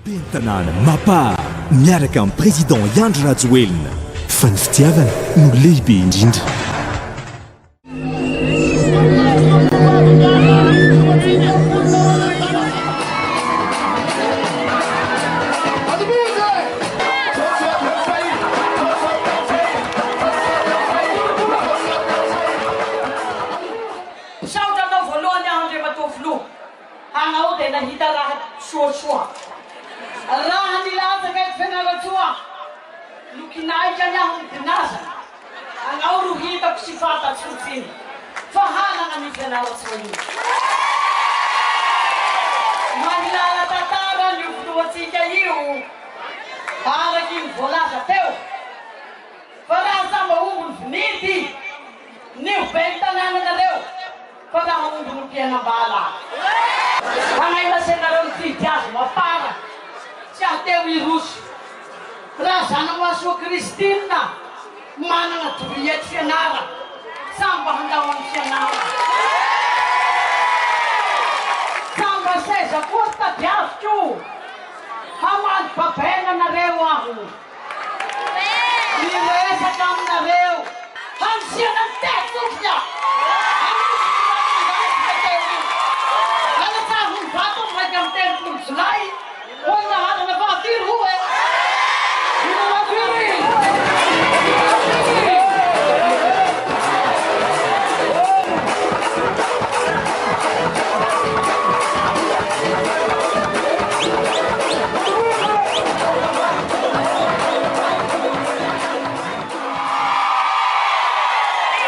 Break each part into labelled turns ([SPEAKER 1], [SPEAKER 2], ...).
[SPEAKER 1] Ben'ny tanàna Mapar miaraka amin'ny Président Andry Rajoelina fa ny fitiavana no lehibe indrindra.
[SPEAKER 2] Misaotra anao voalohany aho Andriamatoa Filoha, anao dia nahita raha soasoa. Raha nilatsaka eto Fianarantsoa no kinaikany aho ny ginazana, anao ro hitako sy fantatro fotsiny fa hanana an'io Fianarantsoa io. Mahalala tantara an'io filohantsika io araky ny voalaza teo fa raha samy omby ny vinidy Ny ho ben'ny tanànanareo fa raha omby no mpihenam-bala. Hanaindrasenareo ny fidy azy mafara tsy ahateo hiroso. Razanamahasoa Christine manana doria eto fianara sa mba handao an'i fianara. Sa mba seza koa ry tadiaviko hamaly babaina anareo aho. Miresaka aminareo. Handrisihana ny tetik'olona hanosy ny rano teo io. Halatsahako ny vato amin'ny 31 jolay ho an'ny laharana fahafiry hoy e? Fahafiry!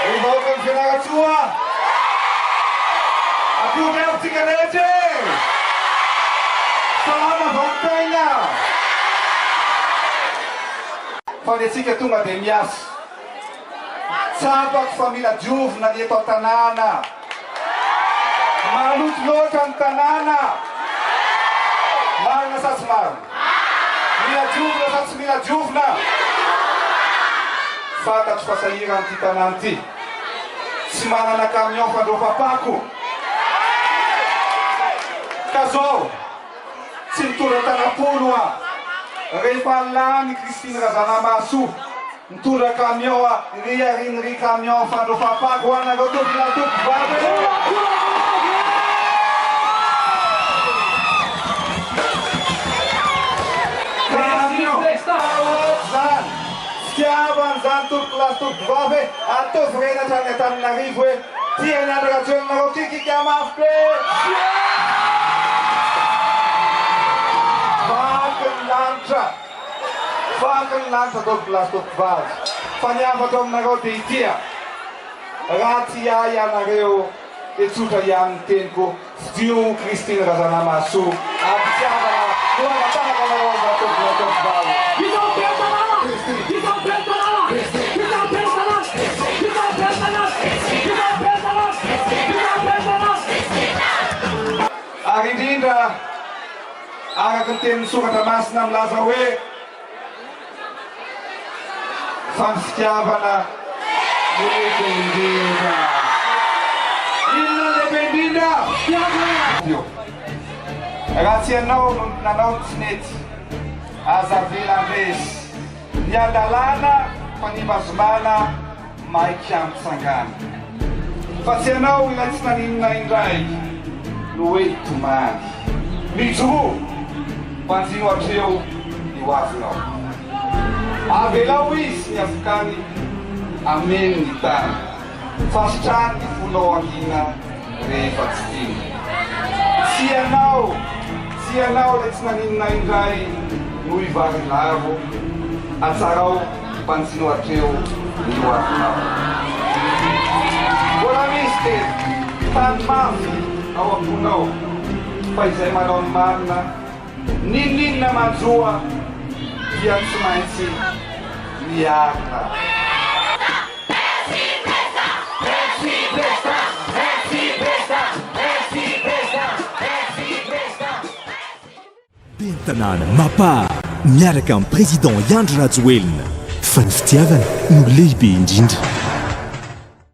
[SPEAKER 3] Ry vahoakan'i Fianarantsoa, akory avy tsika rehetra e! Salama vanin-taina! Fa ny antsika tonga dia miasa. Tsapako fa mila diovina ny eto an-tanàna. Maloto loatra ny tanàna. Marina sa tsy marina? Mila diovina sa tsy mila diovina? Fantatro fa sahirana ity tanàna ity. Tsy manana camion fandroafam-pako. Ka zao. Tsy mitondra tanam-polo aho. Rehefa lany Christine Razanamahasoa, mitondra camion aho, ry ariny ry camion fandrofam-pako ho anareo tompolahy tompovavy e! Camion! Aoka izany! Fitiavana izany tompokolahy sy tompokovavy e! Ataovy rena hatrany Antananarivo e! Tia an'i Andry Rajoelina nareo kikika mafy be! Vaky ny lanitra! Vaky ny lanitra tompokolahy sy tompokovavy! Fa ny hafatro aminareo dia ity a! Raha tia ahy ianareo dia tsotra ihany ny teniko, Fidio Christine Razanamahasoa am-pitiavana no angatahako anareo amin'izany tompokolahy tompovavy. Ary indrindra araka ny tenin'ny Soratra Masina milaza hoe. Fa ny fitiavana no lehibe indrindra. Inona no lehibe indrindra? Fitiavana! Raha tsy ianao no nanao ny tsy nety, aza avela handresy ny hadalana fa ny vazomana. Maika mitsangana. Fa tsy ianao ilay tsy naninona indray no hoe hitomany. Mijoroa! Banjino hatreo ny hoavinao. Avelao izy ny afokany hameno ny tany. Fa sitrano ny fonao hangina rehefa tsy tiana. Tsy ianao, tsy ianao ilay tsy naninona indray no hivarilavo. Atsarao. Banjino hatreo ny hoavinao. Mbola misy teny tany mafy ao am-ponao fa izay manao ny marina n'inon'inona manjoa dia tsy maintsy miarina.
[SPEAKER 1] Ben'ny tanàna Mapar miaraka amin'ny Président Andry Rajoelina fa ny fitiavana no lehibe indrindra.